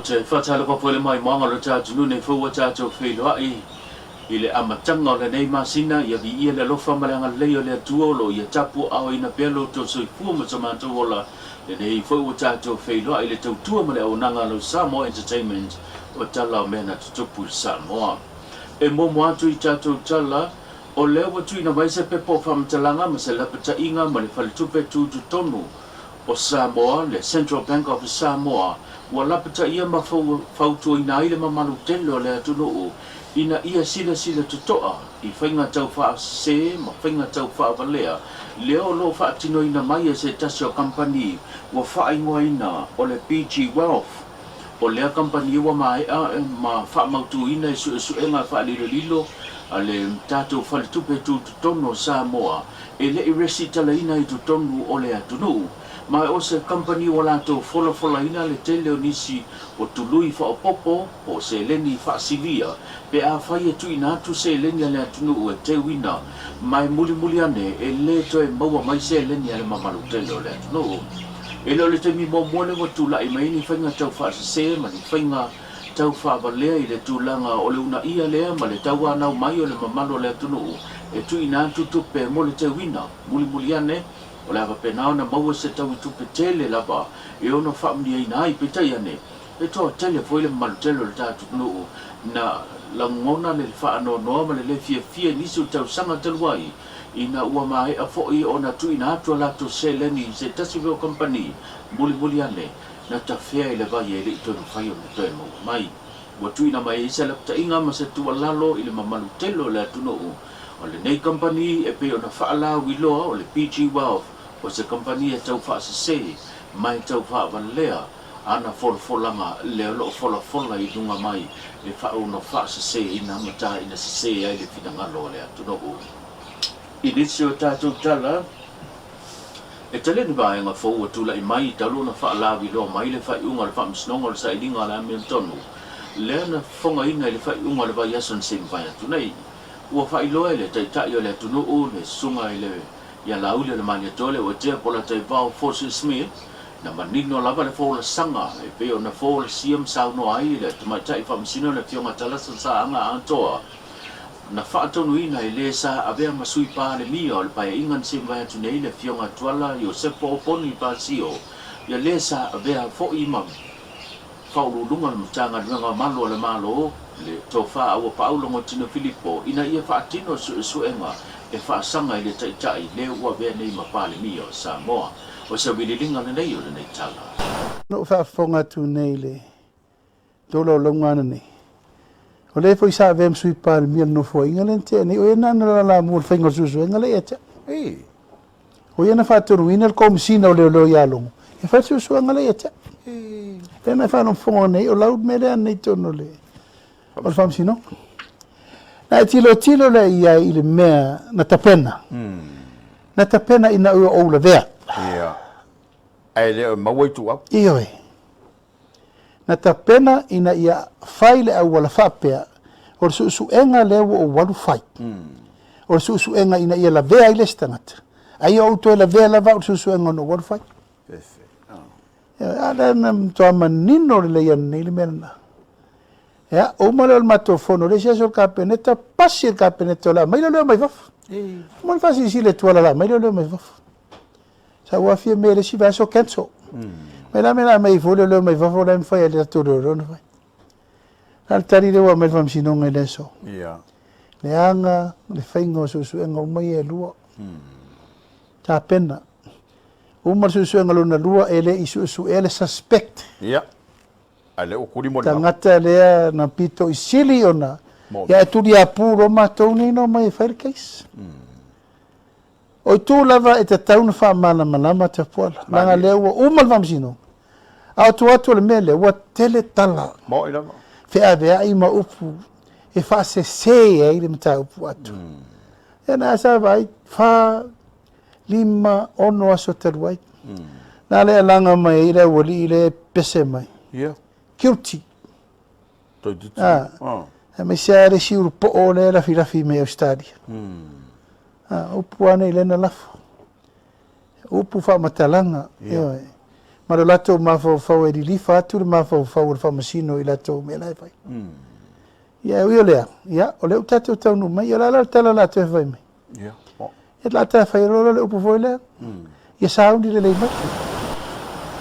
te faatalofa foi le maimoaga o le ta atunuu nei fou ua tatou feiloai i le amataga o lenei masina, ia viia le alofa ma le agalelei o le Atua o lo o ia tapuaaoina pea lo outou soifua ma so matou ola lenei foi ua tatou feiloai i le tautua ma le auaunaga a lau Samoa Entertainment o tala o mea na tutupu i Samoa. E muamua atu i tatou tala, o lea ua tuuina mai se pepa o faamatalaga ma se lapataiga ma le Faletupe Tutotonu o Samoa, le Central Bank of Samoa, ua lapataia ma fautuaina ai le mamalu tele o le atunuu ina ia silasila totoa i faiga tau faasese ma faiga tau faavalea lea o lo o faatinoina mai e se tasi o kamupani ua faaigoaina o le PG Wealth. O lea kamupani ua maea ma faamautuina i suesuega faalilolilo a le tatou Faletupe Tutotonu o Samoa e le i resitalaina i totonu o le atunuu, ma o se kamupani ua latou folafolaina le tele o nisi o tului faaopoopo po o seleni faasilia pe afai e tuuina atu seleni a le atunuu e teuina, ma e mulimuli ane e le toe maua mai seleni a le mamalu tele o le atunuu. E le o le taimi muamua lea ua tulai mai ai ni faiga tau faasese ma ni faiga tau faavalea i le tulaga o le uunaia lea ma le tauanau mai o le mamalu o le atunuu e tuuina atu tupe mo le teuina. Mulimuli ane, o le a faapena ona maua se taui tupe tele lava e ono faamanuiaina ai. Peitai ane, e toatele foi le mamalu tele o le tatou atunuu na lagona le faanoanoa ma le le fiafia i nisi o tausaga talu ai ina ua maea foi ona tuuina atu a latou seleni i se tasi foi o kamupani. Mulimuli ane, na tafea i le vai e le i toe mafai ona toe maua mai. Ua tuuina mai ai se lapataiga ma se tuualalo i le mamalu tele o le atunuu. O lenei kamupani e pei ona faalauiloa o le PG Wealth o se kamupani e tau faasese ma e tau faavalea ana folafolaga lea o lo o folafola i luga mai e faaono faaseseina ma taina sese ai le finagalo o le atunuu. I nisi o tatou tala, E tele ni vaega fou ua tulai mai talu ona faalauiloa mai le faaiuga o le Faamasinoga o le Sailiga o le Amiotonu, lea na fofogaina i le faaiuga o le vaiaso na se i mavae atu nei. Ua faailoa e le Taitai o le atunuu, le Susuga i le ia Laauli o le Malietoa le Uetea Polataivao Fosi Smith, na manino lava le folasaga e pei ona folasia ma saunoa ai le Tamaitai Faamasino le Afioga Talasa Saaga Atoa, Na faatonuina e le sa avea ma Sui Palemia o le Paeaiga na se i mavae atu nei le Afioga Tuala Iosepo Oponi Pasio, ia le sa avea foi ma Faauluuluga o le Matagaluega o Malu a le Malo, le Tofa Auapaau Logotino Filipo, ina ia faatino suesuega e faasaga i le Taitai le ua avea nei ma Palemia o Samoa. O se vililiga lenei o lenei tala. Na ou faafofoga atu nei i le tolaulauga ananei. O lea foi sa avea ma Sui Palemia o le Nofoaiga lea na tea nei, o ia na na lalamua i le faiga o le suesuega lea ia te au. O ia na faatonuina le Komesina o Leoleo ia Logo e fai le suesuega lea ia te au. Lea na e faalogologo nei, o lau mea lea ananei i totonu o le o le Faamasinoga. Na e tilotilo lea i ai i le mea na tapena. Na tapena ina ua ou lavea. Ia. Ae le o maua ituau. Ioe. Na tapena ina ia fai le auala faapea, o le suesuega lea ua ou alu fai, o le suesuega ina ia lavea ai le isi tagata, a ia ou toe lavea lava au i le suesuega na ou alu fai. A lea na matua manino lelei ananei le mea lena. Ia, uma lea o le matou fono, le isi aso o le Kapeneta, pasi e le Kapeneta o le a aumai leoleo mai fafo. Uma ona faasilasila e Tuala o le a aumai leoleo mai fafo. Sa ou aafia mea i le isi vaiaso cancel. Mai la mea la aumai foi leoleo mai fafo la e mafai e le tatou leoleo ona fai. A le tali lea ua aumai le faamasinoga i le aso. Yeah. Leaga le faiga o suesuega uma ia e lua. Tapena. Uma le suesuega lona lua e le i suesuea le suspect. Yeah. Ae lea ua tuli molimau. Tagata lea na pito i sili ona ia e tuliapu loa matou nei na omai e fai le case. O itu lava e tatau ona faamalamalama Tapuala, leaga lea ua uma le faamasinoga. A o tua atu o le mea lea, ua tele tala, Maoi lava. feaveai ma upu e faasese ai le mataupu atu. Ia na sa vaai, fa, lima, ono aso talu ai. Na le alaga mai ai le aualii lea e pese mai. Ia. Guilty. Toeitiiti. Ah. Ah. Aemaise lava le isi ulupoo lea e lafilafi mai Ausetalia. Ah, upu lava nei lea na lafo. Upu faamatalaga, ioe. Ma lo latou mafaufau e lilifa atu le mafaufau o le Faamasino i latou mea la e fai. Ia, e ui o lea, ia, o lea ua tatou taunuu mai, ia o le a la le tala o le a toe fai mai? Ia, Ia, o le a toe fai loa le upu foi lea, ia sauni lelei mai.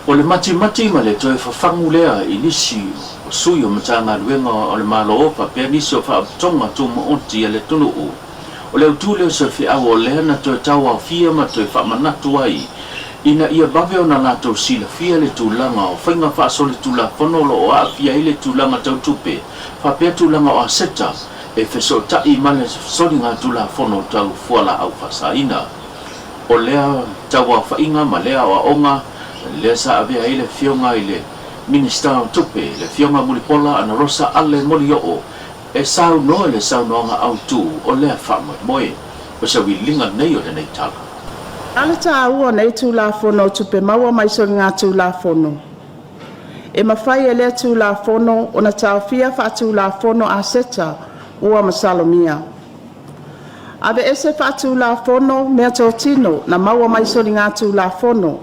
O le matimati ma le toe fafagu lea i nisi o sui o Matagaluega o le Malo faapea nisi o Faalapotopotoga Tumaoti a le atunuu. O le autu lea o se feau o lea na toe tauaofia ma toe faamanatu ai ina ia vave ona latou silafia le tulaga o faiga faasolitulafono o lo o aafia ai le tulaga tau tupe faapea tulaga o aseta e fesootai ma le soligatulafono tau fualaau faasaina. O lea tauaofaiga ma lea aoaoga lea sa avea ai le Afioga i le Minisita o Tupe, le Afioga Mulipola Anarosa Ale Molioo, e saunoa i le saunoaga autu o lea faamoemoe. O se uiliga lenei o lenei tala. A le taua o nei Tulafono o Tupe Maua mai Soligatulafono, e mafai e lea Tulafono ona taofia faatulafono aseta ua masalomia. Aveese faatulafono meatotino na maua mai soligatulafono,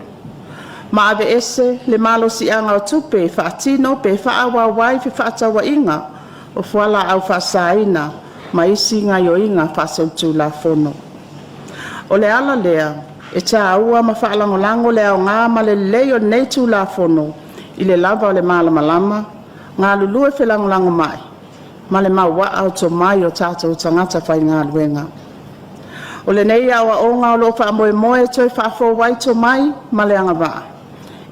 ma aveese le malosi'aga o tupe e faatino pe faaauau ai fefaatauaiga o fualaau faasaina ma isi gaoioiga faasolitulafono. O le ala lea e taua ma faalagolago le aoga ma le lelei o lenei Tulafono i le lava o le malamalama, galulue felagolagomai ma le mauaa o tomai o tatou tagata faigaluega. O lenei aoaoga o loo faamoemoe e toe faafou ai tomai ma le agavaa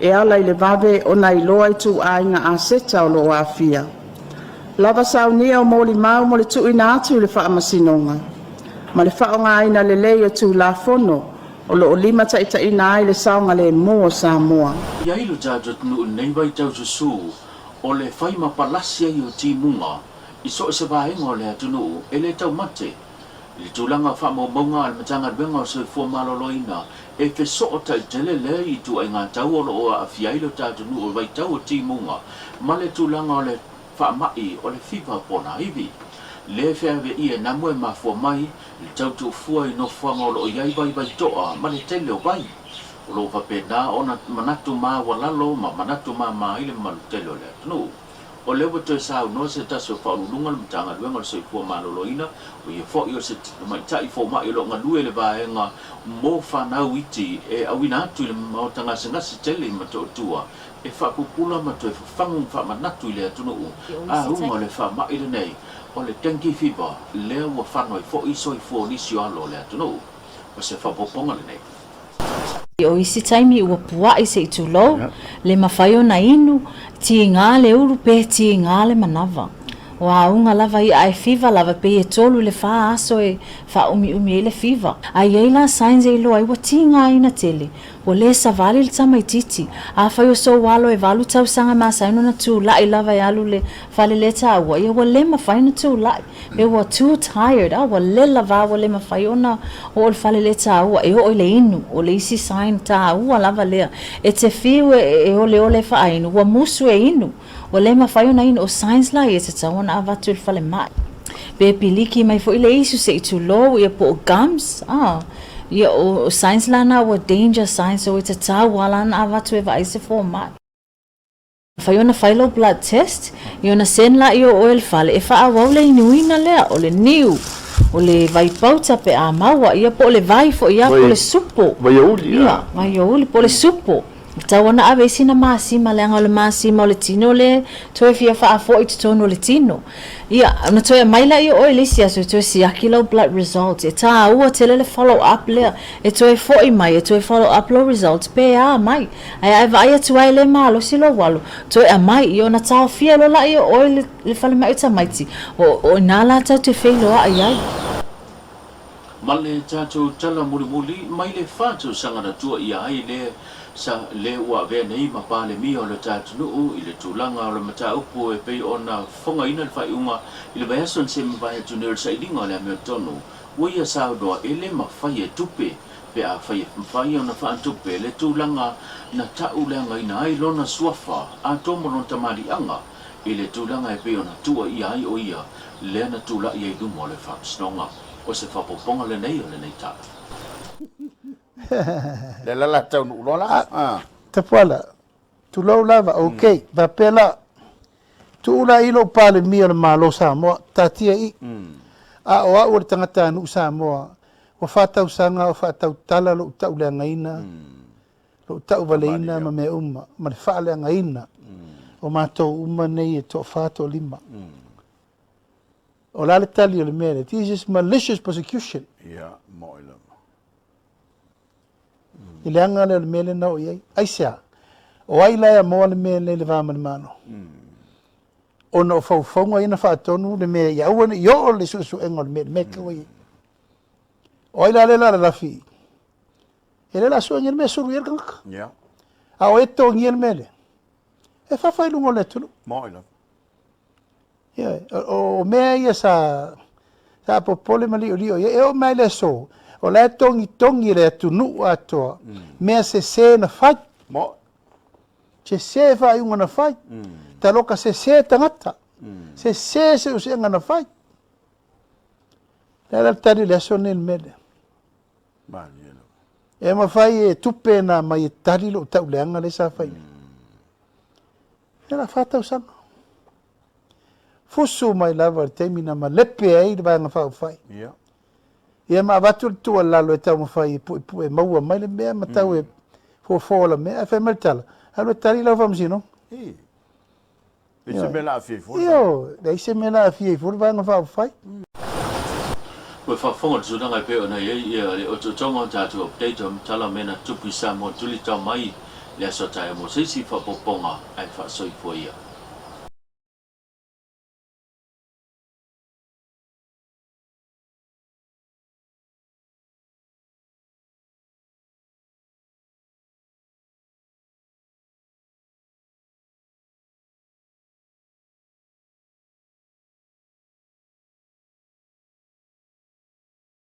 e ala i le vave ona iloa ituaiga aseta o lo o aafia. Lava saunia o molimau mo le tuuina atu i le Faamasinoga ma le faaaogaina lelei o Tulafono o lo o limataitaiina ai le saogalemu o Samoa. I ai lo tatou atunuu i lenei vaitau susu o le fai ma palasi ai o timuga i so o se vaega o le atunuu e le taumate i le tulaga o faamaumauga a le Matagaluega o le Soifua Maloloina e fesootai tele lea i ituaiga tau o lo o aafia ai lo tatou atunuu i vaitau o timuga ma le tulaga o le faamai o le fiva ponaivi. Le feaveai e namu e mafua mai le tau tuufua i nofoaga o lo o i ai vaivaitoa ma le tele o vai. O lo o faapena ona manatu maualalo ma manatu mama ai le mamalu tele o le atunuu. O lea ua toe saunoa se tasi o Faauluuluga o le Matagaluega o le Soifua Maloloina, o ia foi o se tamaitai fomai o lo o galue i le vaega mo fanau iti e auina atu i le maota gasegase tele i Motootua e faapupula ma toe fafagu ma faamanatu i le atunuu auga o le faamai lenei o le dengue fever lea ua fano ai foi soifua o nisi o alo o le atunuu. O se faaopoopoga lenei. O isi taimi ua pua'i se i tulou, le mafai ona inu, tiga le ulu pe tiga le manava. O auga lava ia ae fiva lava pei e tolu i le fa aso e faaumiumi ai le fiva. A i ai la signs e iloa ai ua tigaina tele, ua le savali le tamaititi. Afai o sou alo e valu tausaga masani ona tula'i lava e alu le fale lea taua, ia ua le mafai ona tula'i. Pe ua too tired a ua lela va ua le mafai ona oo i le fale lea taua e oo i le inu. O le isi sign taua lava lea. E te fiu e oleole e faainu ua musu e inu. Ua le mafai ona inu. O signs la ia e tatau ona avatu i le falemai. Pe piliki mai foi le isu se i tulou ia po o gums a ia o signs la na ua danger signs so e tatau lava la ona avatu e vaai se fomai. Mafai ona fai lou blood test, ia ona send laia o oe i le fale e faaauau le inuina lea, o le niu, o le vaipauta pe a maua, ia po o le vai foi ia, po o le supo. Vaiouli, ia. Vaiouli, po o le supo. E tatau ona ave i sina masima, leaga o le masima o le tino lea e toe fia faafoi i totonu o le tino. Ia, ona toe aumai laia o oe i le isi aso e toe siaki lau blood results. E taua tele le follow up lea, e toe foi mai e toe follow up lou results pe a mai. Ae a e vaai atu ai e le malosi lou alo, toe aumai, ia ona taofia loa laia o oe i le falemai o tamaiti, o i ina la tatou te feiloai ai. Ma le tatou tala mulimuli mai le fa tausaga na tuaia ai le sa le ua avea nei ma Palemia o le ta atunuu i le tulaga o le mataupu e pei ona fofogaina le faaiuga i le vaiaso na se mavae atu nei o le sailiga o le amiotonu ua ia saunoa e le mafai e tupe pe afai e mafai ona faatupe le tulaga na ta'uleagaina ai lona suafa atoa ma lona tamaliiaga i le tulaga e pei ona tuuaia ai o ia lea na tula'i ai luma o le Faamasinoga. O se faaopoopoga lenei o lenei tala. Lea la la taunuu loa la. Tapuala. Tulou lava, ok. Faapea la, tuu la i lou Palemia o le Malo o Samoa, taatia i i. A o au o le tagatanuu Samoa, ua faatausaga o faatautala lou tauleagaina, lou tauvaleina ma mea uma, ma le faaleagaina o matou uma nei e toafa, toalima. O le a le tali o le mea lea? This is malicious prosecution. Ia, mo'i lava. I le aga lea o le mea lea na oo i ai. Aisea? O ai la e amoa le mea lea i le va ma le Malo? Ona o faufauga ia na faatonu le mea ia aua ne i oo le suesuega o le mea i le mea e tau ai ai. O ai la lea o le a lalafi i i? E le o le a suengia le mea e sulu i ai le tagata. A o ai e totogia le mea lea? E fafa i luga o le atunuu. Mo'i lava. Ioe, o mea ia sa sa popole ma liolio i ai. E oo mai le aso, o la e togitogi e le atunuu atoa mea sese na fai. Mo. Sese faaiuga na fai. Taloka sese tagata. Sese seusega na fai. Le ala le tali o le aso lenei i le mea lea. Malie lava. E mafai e tupe na aumai e tali lou tauleaga lea sa fai nei. Ia la faatausaga. Fusu mai lava i le taimi na malepe ai le Vaega Faaupufai. Ia. Ia ma avatu le tuualalo e taumafai e puepue e maua mai le mea ma tau e fofo la mea. Ae fai mai le tala, alu e tali lau faamasinoga. I. E se mea la aafia ai fua. Ioe, leai se mea la aafia ai fua le Vaega Faaupufai. Ua faafofoga le tulaga e pei ona i ai ia le otootoga o tatou update o tala o mea na tupu i Samoa tuli tau mai le aso taeao mo se isi faaopoopoga ae faasoifua ia.